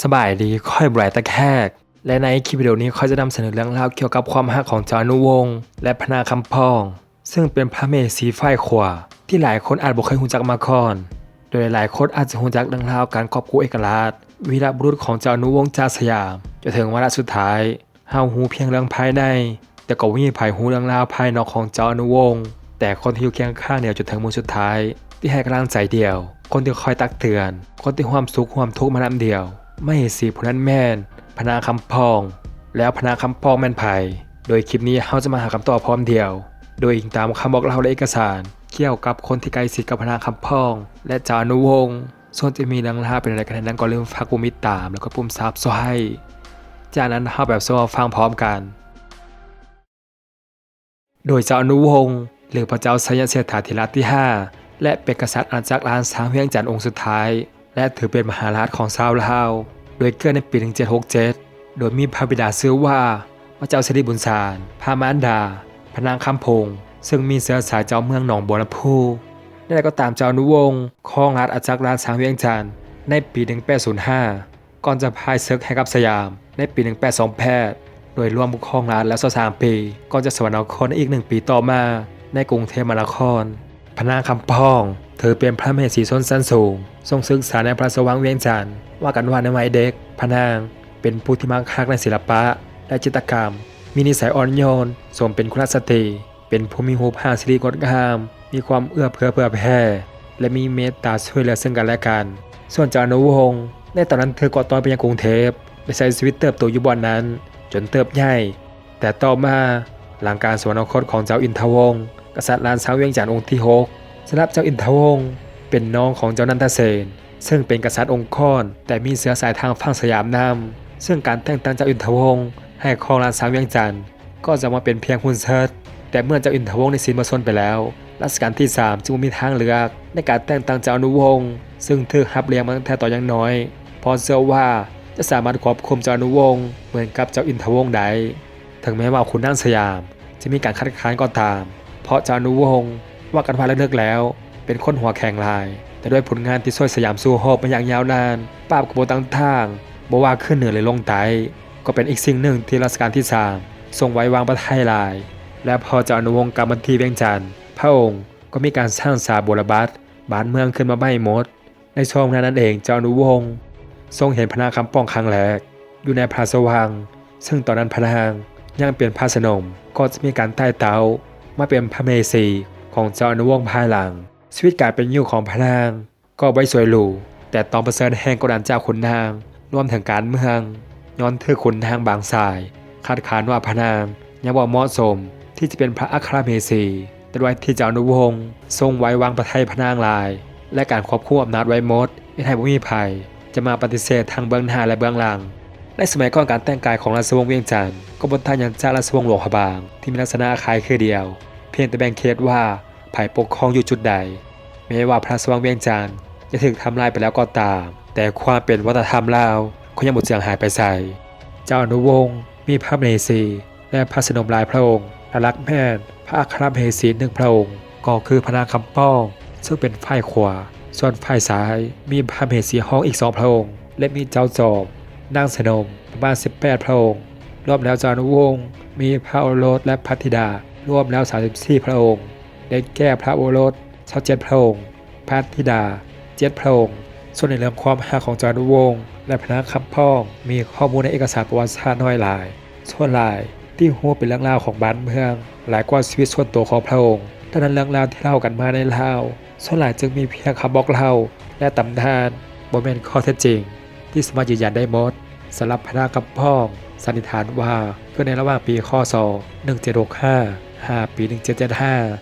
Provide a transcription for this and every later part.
ສະບາຍດີ ຂ້ອຍ ບຣາຍ ຕາແຂກ ແລະ ໃນຄລິບວິດີໂອນີ້ ຂ້ອຍຈະນຳສະເໜີເລື່ອງລາວກ່ຽວກັບຄວາມຮັກຂອງເຈົ້າອະນຸວົງ ແລະ ພະນາງຄຳພອງ ເຊິ່ງເປັນພະມະເຫສີຝ່າຍຂວາ ທີ່ຫຼາຍຄົນອາດບໍ່ເຄີຍຮູ້ຈັກມາກ່ອນ, ໂດຍຫຼາຍໆຄົນອາດຈະຮູ້ຈັກເລື່ອງລາວການກອບກູ້ເອກະລາດ, ວີລະບຸລຸດຂອງເຈົ້າອະນຸວົງຈາກສະຫຍາມ ຈົນເຖິງວາລະສຸດທ້າຍ. ເຮົາຮູ້ພຽງເລື່ອງພາຍໃນ, ແຕ່ກໍບໍ່ມີໃຜຮູ້ເລື່ອງລາວພາຍນອກຂອງເຈົ້າອະນຸວົງ. ແຕ່ຄົນທີ່ຢູ່ຄຽງຂ້າງດຽວຈົນເຖິງມື້ສຸດທ້າຍ, ທີ່ໃຫ້ກຳລັງໃຈດຽວ, ຄົນທີ່ຄອຍຕັກເຕືອນ, ຄົນທີ່ຮ່ວມສຸກຮ່ວມທຸກມານຳດຽວ, ມະເຫສີຜູ້ນັ້ນແມ່ນພະນາງຄຳພອງ. ແລ້ວພະນາງຄຳພອງແມ່ນໃຜ? ໂດຍຄລິບນີ້ເຮົາຈະມາຫາຄຳຕອບພ້ອມດຽວ, ໂດຍອີງຕາມຄຳບອກເລົ່າ ແລະ ເອກະສານກ່ຽວກັບຄົນທີ່ໃກ້ຊິດກັບພະນາງຄຳພອງ ແລະ ເຈົ້າອະນຸວົງ. ສ່ວນຈະມີເລື່ອງລາວເປັນແນວໃດຂະໜາດນັ້ນ, ກໍຢ່າລືມຝາກປຸ່ມຕິດຕາມ ແລ້ວກໍປຸ່ມ Subscribe. ຈາກນັ້ນເຮົາໄປຮັບຊົມຮັບຟັງພ້ອມກັນ. ໂດຍເຈົ້າອະນຸວົງ ຫຼື ພະເຈົ້າໄຊຍະເສດຖາທິລາດທີຫ້າ ແລະ ເປັນກະສັດອານາຈັກລ້ານຊ້າງວຽງຈັນອົງສຸດທ້າຍ ແລະ ຖືເປັນມະຫາລາດຂອງຊາວລາວ ໂດຍເກີດໃນປີໜຶ່ງເຈັດຫົກເຈັດ ໂດຍມີພະບິດາຊື່ວ່າ ພະເຈົ້າສິລິບຸນສານ, ພະມານດາ ພະນາງຄຳພົງ ເຊິ່ງມີເຊື້ອສາຍເຈົ້າເມືອງໜອງບົວລຳພູ. ແນວໃດກໍຕາມ, ເຈົ້າອະນຸວົງຄອງລາດອານາຈັກລ້ານຊ້າງວຽງຈັນໃນປີໜຶ່ງແປດສູນຫ້າ ກ່ອນຈະພ່າຍເສິກໃຫ້ກັບສະຫຍາມໃນປີໜຶ່ງແປດສອງແປດ ໂດຍລວມຄອງລາດແລ້ວຊາວສາມປີ ກ່ອນຈະສະຫວັນນະຄົດໃນອີກໜຶ່ງປີຕໍ່ມາ ໃນກຸງເທບມະຫານະຄອນ. ພະນາງຄຳພອງ ຖືເປັນພະມະເຫສີຊົນຊັ້ນສູງ ຊົງສຶກສາໃນພະລາຊະວັງວຽງຈັນ. ວ່າກັນວ່າໃນໄວເດັກ ພະນາງເປັນຜູ້ທີ່ມັກຮັກໃນສິລະປະ ແລະ ຈິດຕະກຳ, ມີນິໄສອ່ອນໂຍນ, ສົມເປັນກຸລະສະຕີ, ເປັນຜູ້ມີຮູບຮ່າງສິລິງົດງາມ, ມີຄວາມເອື້ອເຟື້ອເຜື່ອແຜ່ ແລະ ມີເມດຕາຊ່ວຍເຫຼືອເຊິ່ງກັນແລະກັນ. ສ່ວນເຈົ້າອະນຸວົງໃນຕອນນັ້ນຖືກກວາດຕ້ອນໄປຍັງກຸງເທບ ແລະ ໃຊ້ຊີວິດເຕີບໂຕຢູ່ບ່ອນນັ້ນຈົນເຕີບໃຫຍ່. ແຕ່ຕໍ່ມາ, ຫຼັງການສະຫວັນນະຄົດຂອງເຈົ້າອິນທະວົງ ກະສັດລ້ານຊ້າງວຽງຈັນອົງທີຫົກ, ສຳລັບເຈົ້າອິນທະວົງ ເປັນນ້ອງຂອງເຈົ້ານັນທະເສນ ເຊິ່ງເປັນກະສັດອົງກອນ ແຕ່ມີເຊື້ອສາຍທາງຝັ່ງສະຫຍາມນຳ, ເຊິ່ງການແຕ່ງຕັ້ງເຈົ້າອິນທະວົງໃຫ້ຄອງລ້ານຊ້າງວຽງຈັນ ກໍຈະມາເປັນພຽງຮຸ່ນເຊີດ. ແຕ່ເມື່ອເຈົ້າອິນທະວົງນິຊິດມາຊົນໄປແລ້ວ, ລາຊະການທີສາມຈຶ່ງບໍ່ມີທາງເລືອກໃນການແຕ່ງຕັ້ງເຈົ້າອະນຸວົງ ເຊິ່ງຖືກຮັບລ້ຽງມາຕັ້ງແຕ່ຕອນຍັງນ້ອຍ, ເພາະເຊື່ອວ່າຈະສາມາດຄວບຄຸມເຈົ້າອະນຸວົງເໝືອນກັບເຈົ້າອິນທະວົງໄດ້. ເຖິງແມ່ນວ່າຂຸນນາງສະຫຍາມຈະມີການຄັດຄ້ານກໍຕາມ, ເພາະເຈົ້າອະນຸວົງ ວ່າກັນວ່າເລິກໆແລ້ວເປັນຄົນຫົວແຂງຫຼາຍ, ແຕ່ດ້ວຍຜົນງານທີ່ຊ່ວຍສະຫຍາມສູ້ຮົບມາຢ່າງຍາວນານ, ປາບກໍບໍ່ຕັ້ງທ່າງ, ບໍ່ວ່າຂຶ້ນເໜືອ ຫຼື ລົງໃຕ້, ກໍເປັນອີກສິ່ງໜຶ່ງທີ່ລາຊະການທີສາມຊົງໄວ້ວາງພະໄທຫຼາຍ. ແລະ ພໍເຈົ້າອະນຸວົງກັບມາທີ່ວຽງຈັນ, ພະອົງກໍມີການສ້າງສາບູລະບັດບ້ານເມືອງຂຶ້ນມາໃໝ່ໝົດ. ໃນຊ່ວງເວລານັ້ນເອງ, ເຈົ້າອະນຸວົງຊົງເຫັນພະນາງຄຳພອງຄັ້ງແລກຢູ່ໃນພະລາຊະວັງ, ເຊິ່ງຕອນນັ້ນພະນາງຍັງເປັນພະສະນົມ, ກໍຈະມີການໄຕ່ເຕົ້າມາເປັນພະມະເຫສີຂອງເຈົ້າອະນຸວົງພາຍຫຼັງ. ຊີວິດການເປັນຢູ່ຂອງພະນາງກໍບໍ່ສວຍຫຼູ, ແຕ່ຕ້ອງປະເຊີນແຮງກົດດັນຈາກຂຸນນາງ, ລວມເຖິງການເມືອງ, ຍ້ອນຖືກຂຸນນາງບາງສາຍຄັດຄ້ານວ່າພະນາງຍັງບໍ່ເໝາະສົມທີ່ຈະເປັນພະອັກຄະມະເຫສີ, ແຕ່ດ້ວຍທີ່ເຈົ້າອະນຸວົງຊົງໄວ້ວາງພະໄທພະນາງຫຼາຍ ແລະ ການຄວບຄຸມອຳນາດໄວ້ໝົດ, ເຮັດໃຫ້ບໍ່ມີໃຜຈະມາປະຕິເສດທັງເບື້ອງໜ້າ ແລະ ເບື້ອງຫຼັງ. ໃນສະໄໝກ່ອນການແຕ່ງກາຍຂອງລາຊະວົງວຽງຈັນ ກໍບໍ່ຕ່າງຫຍັງຈາກລາຊະວົງຫຼວງພະບາງ ທີ່ມີລັກສະນະຄ້າຍຄືດຽວ, ພຽງແຕ່ແບ່ງເຂດວ່າ ໃຜປົກຄອງຢູ່ຈຸດໃດ. ແມ້ວ່າພະລາຊະວັງວຽງຈັນຈະຖືກທຳລາຍໄປແລ້ວກໍຕາມ, ແຕ່ຄວາມເປັນວັດທະນະທຳລາວກໍຍັງບໍ່ເຈື່ອນຫາຍໄປໃສ. ເຈົ້າອະນຸວົງມີພະມະເຫສີ ແລະ ພະສະນົມຫຼາຍພະອົງ, ຫຼັກໆແມ່ນພະອັກຄະມະເຫສີໜຶ່ງພະອົງ, ກໍຄືພະນາງຄຳພອງ ເຊິ່ງເປັນຝ່າຍຂວາ, ສ່ວນຝ່າຍຊ້າຍມີພະມະເຫສີຮອງອີກສອງພະອົງ ແລະ ມີເຈົ້າຈອມ, ນາງສະນົມ ປະມານສິບແປດພະອົງ. ລວມແລ້ວເຈົ້າອະນຸວົງມີພະໂອລົດ ແລະ ພັດທິດາລວມແລ້ວສາມສິບສີ່ພະອົງ. ໄດ້ແກ່ພະໂອລົດຊາວເຈັດພະອົງ, ພັດທິດາເຈັດພະອົງ. ສ່ວນໃນເລື່ອງຄວາມຮັກຂອງເຈົ້າອະນຸວົງ ແລະ ພະນາງຄຳພອງ ມີຂໍ້ມູນໃນເອກະສານປະຫວັດສາດໜ້ອຍຫຼາຍ. ສ່ວນຫຼາຍທີ່ຮູ້ເປັນເລື່ອງລາວຂອງບ້ານເມືອງ ຫຼາຍກວ່າຊີວິດສ່ວນຕົວຂອງພະອົງ. ດັ່ງນັ້ນເລື່ອງລາວທີ່ເລົ່າກັນມາໃນລາວ ສ່ວນຫຼາຍຈຶ່ງມີພຽງຄຳບອກເລົ່າ ແລະ ຕຳນານ, ບໍ່ແມ່ນຂໍ້ເທັດຈິງທີ່ສາມາດຢືນຢັນໄດ້ໝົດ. ສຳລັບພະນາງຄຳພອງ ສັນນິຖານວ່າເກີດໃນລະຫວ່າງປີ ຄ.ສ. ໜຶ່ງເຈັດຫົກຫ້າ ຫາປີ ໜຶ່ງເຈັດເຈັດຫ້າ.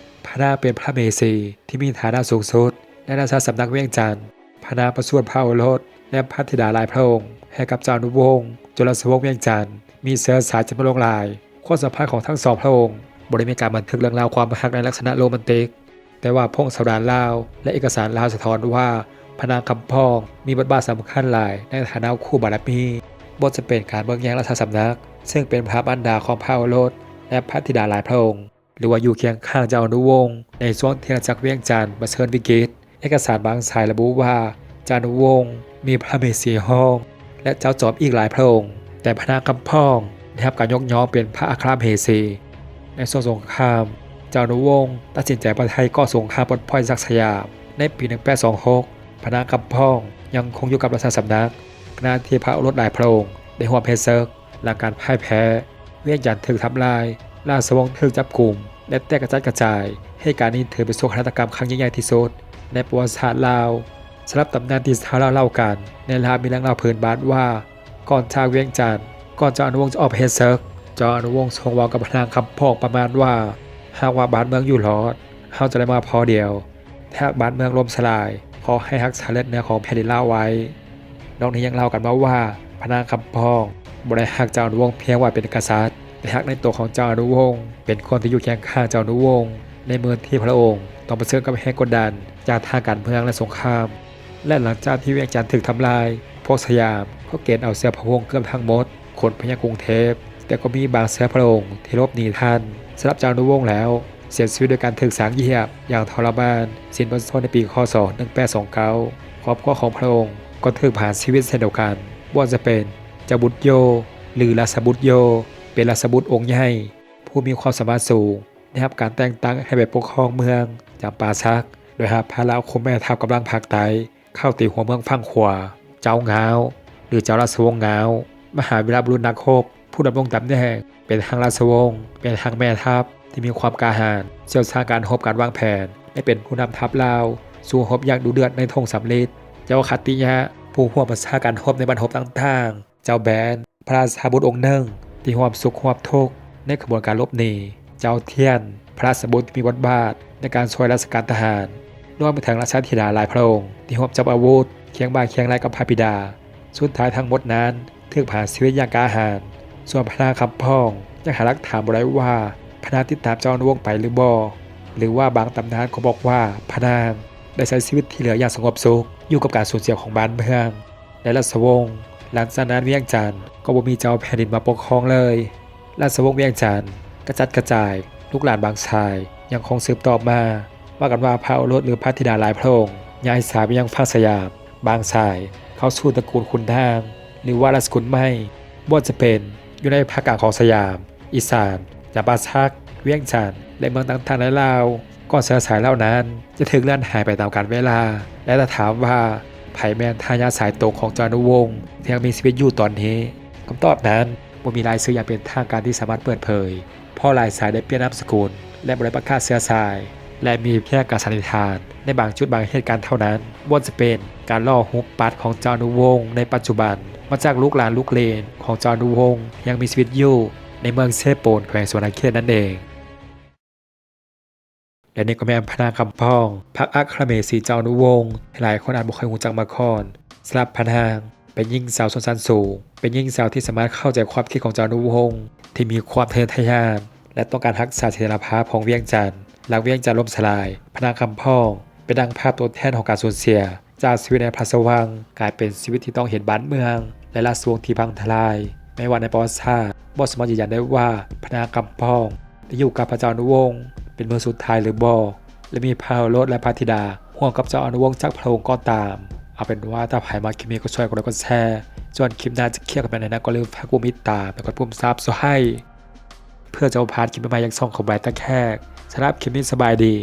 ພະນາງເປັນພະມະເຫສີທີ່ມີຖານະສູງສຸດໃນລາຊະສຳນັກວຽງຈັນ. ພະນາງປະສູນພະໂອລົດ ແລະ ພັດທິດາຫຼາຍພະອົງໃຫ້ກັບເຈົ້າອະນຸວົງ ຈົນລາຊະວົງວຽງຈັນມີເຊື້ອສາຍຈຳນວນຫຼວງຫຼາຍ. ຄວາມສຳພັນຂອງທັງສອງພະອົງບໍ່ໄດ້ມີການບັນທຶກເລື່ອງລາວຄວາມຮັກໃນລັກສະນະໂຣແມນຕິກ, ແຕ່ວ່າພົງສາວດານລາວ ແລະ ເອກະສານລາວສະທ້ອນວ່າ ພະນາງຄຳພອງມີບົດບາດສຳຄັນຫຼາຍໃນຖານະຄູ່ບາລະມີ, ບໍ່ຈຳເປັນການເບິ່ງແຍງລາຊະສຳນັກ, ເຊິ່ງເປັນພະມານດາຂອງພະໂອລົດ ແລະ ພັດທິດາຫຼາຍພະອົງ. ຫຼືວ່າຢູ່ຄຽງຂ້າງເຈົ້າອະນຸວົງໃນຊ່ວງທີ່ອານາຈັກວຽງຈັນປະເຊີນວິກິດ. ເອກະສານບາງສາຍລະບຸວ່າ ເຈົ້າອະນຸວົງມີພະມະເຫສີຮອງ ແລະ ເຈົ້າຈອມອີກຫຼາຍພະອົງ, ແຕ່ພະນາງຄຳພ້ອງໄດ້ຮັບການຍົກຍ້ອງເປັນພະອັກຄະມະເຫສີ. ໃນຊ່ວງສົງຄາມ, ເຈົ້າອະນຸວົງຕັດສິນໃຈປະໄຖ່ກໍ່ສົງຄາມປົດປ່ອຍສັກສະຫຍາມ. ໃນປີໜຶ່ງແປດສອງຫົກ ພະນາງຄຳພ້ອງຍັງຄົງຢູ່ກັບລາຊະສຳນັກ, ຂະນະທີ່ພະໂອລົດຫຼາຍພະອົງໄດ້ຮ່ວມເຮັດເສິກ. ຫຼັງການພ່າຍແພ້, ວຽງຈັນຖືກທຳລາຍ, ລາຊະວົງຖືກຈັບກຸມ ແລະ ແຕກກະຈັດກະຈາຍ. ເຫດການນີ້ຖືເປັນໂສກະນາດຕະກຳຄັ້ງຍິ່ງໃຫຍ່ທີ່ສຸດໃນປະຫວັດສາດລາວ. ສຳລັບຕຳນານທີ່ຊາວລາວເລົ່າກັນ, ໃນລາວມີເລື່ອງເລົ່າພື້ນບ້ານວ່າ ກ່ອນຈາກວຽງຈັນ, ກ່ອນເຈົ້າອະນຸວົງຈະອອກໄປເຮັດເສິກ, ເຈົ້າອະນຸວົງຊົງເວົ້າກັບພະນາງຄຳພ້ອງປະມານວ່າ ຫາກວ່າບ້ານເມືອງຢູ່ລອດ, ເຮົາຈະໄດ້ມາພໍດຽວ. ແຕ່ຫາກບ້ານເມືອງລົ້ມສະຫຼາຍ, ຂໍໃຫ້ຮັກສາເລືອດເນື້ອຂອງແຜ່ນດິນລາວໄວ້. ນອກນີ້ຍັງເລົ່າກັນມາວ່າ ພະນາງຄຳພ້ອງບໍ່ໄດ້ຮັກເຈົ້າອະນຸວົງພຽງວ່າເປັນກະສັດ, ແຕ່ຮັກໃນຕົວຂອງເຈົ້າອະນຸວົງ, ເປັນຄົນທີ່ຢູ່ຄຽງຂ້າງເຈົ້າອະນຸວົງໃນມື້ທີ່ພະອົງຕ້ອງປະເຊີນກັບແຮງກົດດັນຈາກທາງການເມືອງ ແລະ ສົງຄາມ. ແລະ ຫຼັງຈາກທີ່ວຽງຈັນຖືກທຳລາຍ, ພວກສະຫຍາມກໍເກນເອົາເຊື້ອພະວົງເກືອບທັງໝົດ ຂົນໄປຍັງກຸງເທບ, ແຕ່ກໍມີບາງເຊື້ອພະອົງທີ່ຫຼົບໜີທັນ. ສຳລັບເຈົ້າອະນຸວົງແລ້ວ, ເສຍຊີວິດດ້ວຍການຖືກຊ້າງຢຽບຢ່າງທໍລະມານ, ສິ້ນພະຊົນໃນປີ ຄ.ສ. ໜຶ່ງແປດສອງເກົ້າ. ຄອບຄົວຂອງພະອົງກໍຖືກປະຫານຊີວິດເຊັ່ນດຽວກັນ, ບໍ່ວ່າຈະເປັນເຈົ້າບຸດໂຍ ຫຼື ລາຊະບຸດໂຍ, ເປັນລາຊະບຸດອົງໃຫຍ່ ຜູ້ມີຄວາມສາມາດສູງ, ໄດ້ຮັບການແຕ່ງຕັ້ງໃຫ້ໄປປົກຄອງເມືອງຈຳປາສັກ, ໂດຍຮັບພາລະຄຸມແມ່ທັບກຳລັງພາກໃຕ້ ເຂົ້າຕີຫົວເມືອງຝັ່ງຂວາ, ເຈົ້າງາວ ຫຼື ເຈົ້າລາຊະວົງງາວ, ມະຫາວີລະບຸລຸດນັກຮົບ ຜູ້ດຳລົງຕຳແໜ່ງເປັນທັງລາຊະວົງ, ເປັນທັງແມ່ທັບທີ່ມີຄວາມກ້າຫານ, ຊ່ຽວຊານການຮົບການວາງແຜນ ແລະ ເປັນຜູ້ນຳທັບລາວສູ້ຮົບຢ່າງດຸເດືອດໃນທົ່ງສຳລິດ, ເຈົ້າຄະຕິຍະ ຜູ້ຮ່ວມບັນຊາການຮົບໃນບັ້ນຮົບຕ່າງໆ, ເຈົ້າແບນ ພະລາຊາບຸດອົງໜຶ່ງທີ່ຮ່ວມສຸກຮ່ວມທຸກໃນຂະບວນການຫຼົບໜີ, ເຈົ້າທຽນ ພະລາຊະບຸດທີ່ມີບົດບາດໃນການຊ່ວຍລາຊະການທະຫານ, ລວມໄປເຖິງລາຊະທິດາຫຼາຍພະອົງທີ່ຮ່ວມຈັບອາວຸດຄຽງບ່າຄຽງໄຫຼ່ກັບພະບິດາ. ສຸດທ້າຍທັງໝົດນັ້ນຖືກປະຫານຊີວິດຢ່າງກ້າຫານ. ສ່ວນພະນາງຄຳພ້ອງຍັງຫາຫຼັກຖານບໍ່ໄດ້ວ່າພະນາງຕິດຕາມເຈົ້າອະນຸວົງໄປຫຼືບໍ່, ຫຼືວ່າບາງຕຳນານກໍບອກວ່າພະນາງໄດ້ໃຊ້ຊີວິດທີ່ເຫຼືອຢ່າງສະຫງົບສຸກຢູ່ກັບການສູນເສຍຂອງບ້ານເມືອງ ແລະ ລາຊະວົງ. ຫຼັງຈາກນັ້ນວຽງຈັນກໍບໍ່ມີເຈົ້າແຜ່ນດິນມາປົກຄອງເລີຍ. ລາຊະວົງວຽງຈັນກະຈັດກະຈາຍ, ລູກຫຼານບາງສາຍຍັງຄົງສືບຕໍ່ມາ. ວ່າກັນວ່າພະໂອລົດ ຫຼື ພະທິດາຫຼາຍພະອົງຍ້າຍສາຍໄປຍັງຝັ່ງສະຫຍາມ, ບາງສາຍເຂົ້າສູ່ຕະກູນຂຸນນາງ ຫຼືວ່າລາຊະກຸນໃໝ່, ບໍ່ວ່າຈະເປັນຢູ່ໃນພາກກາງຂອງສະຫຍາມ, ອີສານ, ຈຳປາສັກ, ວຽງຈັນ ແລະ ເມືອງຕ່າງໆໃນລາວ. ກໍເຊື້ອສາຍເຫຼົ່ານັ້ນຈະຖືກເລື່ອນຫາຍໄປຕາມການເວລາ. ແລະ ຖ້າຖາມວ່າໃຜແມ່ນທາຍາດສາຍຕົງຂອງເຈົ້າອະນຸວົງທີ່ຍັງມີຊີວິດຢູ່ຕອນນີ້, ຄຳຕອບນັ້ນບໍ່ມີລາຍຊື່ຢ່າງເປັນທາງການທີ່ສາມາດເປີດເຜີຍ, ເພາະຫຼາຍສາຍໄດ້ປ່ຽນນາມສະກຸນ ແລະ ບໍ່ໄດ້ປະກາດເຊື້ອສາຍ ແລະ ມີພຽງການສັນນິຖານໃນບາງຈຸດບາງເຫດການເທົ່ານັ້ນ. ບໍ່ວ່າຈະເປັນການຫຼໍ່ຮູບປັດຂອງເຈົ້າອະນຸວົງໃນປັດຈຸບັນມາຈາກລູກຫຼານລູກເຫຼນຂອງເຈົ້າອະນຸວົງທີ່ຍັງມີຊີວິດຢູ່ໃນເມືອງເຊໂປນ ແຂວງສະຫວັນນະເຂດນັ້ນເອງ. ແລະ ນີ້ກໍແມ່ນພະນາງຄຳພ້ອງ ພະອັກຄະມະເຫສີເຈົ້າອະນຸວົງ ທີ່ຫຼາຍຄົນອາດບໍ່ເຄີຍຮູ້ຈັກມາກ່ອນ. ສຳລັບພະນາງ ເປັນຍິງສາວຊົນຊັ້ນສູງ, ເປັນຍິງສາວທີ່ສາມາດເຂົ້າໃຈຄວາມຄິດຂອງເຈົ້າອະນຸວົງ ທີ່ມີຄວາມທະເຍີທະຍານ ແລະ ຕ້ອງການຮັກສາສະຖຽນລະພາບຂອງວຽງຈັນ. ຫຼັງວຽງຈັນລົ້ມສະຫຼາຍ, ພະນາງຄຳພ້ອງເປັນດັ່ງພາບຕົວແທນຂອງການສູນເສຍ ຈາກຊີວິດໃນພະລາຊະວັງ ກາຍເປັນຊີວິດທີ່ຕ້ອງເຫັນບ້ານເມືອງ ແລະ ລາຊະວົງທີ່ພັງທະລາຍ. ແມ້ວ່າໃນປະຫວັດສາດບໍ່ສາມາດຢືນຢັນໄດ້ວ່າພະນາງຄຳພ້ອງໄດ້ຢູ່ກັບພະເຈົ້າອະນຸວົງເປັນມື້ສຸດທ້າຍຫຼືບໍ່ ແລະ ມີພະໂອລົດ ແລະ ພະທິດາຮ່ວມກັບເຈົ້າອະນຸວົງຈັກພະອົງກໍຕາມ. ເອົາເປັນວ່າຖ້າໃຜມັກຄລິບນີ້ກໍຊ່ວຍກົດໄລກ໌ ກົດແຊ, ສ່ວນຄລິບໜ້າຈະກ່ຽວກັບຫຍັງແນວໃດກໍຢ່າລືມຝາກປຸ່ມຕິດຕາມ ແລະ ກົດປຸ່ມ Subscribe ເພື່ອຈະບໍ່ພາດຄລິບໃໝ່ໆຈາກຊ່ອງຂອງ Brighter Cat. ສຳລັບຄລິບນີ້ສະບາຍດີ.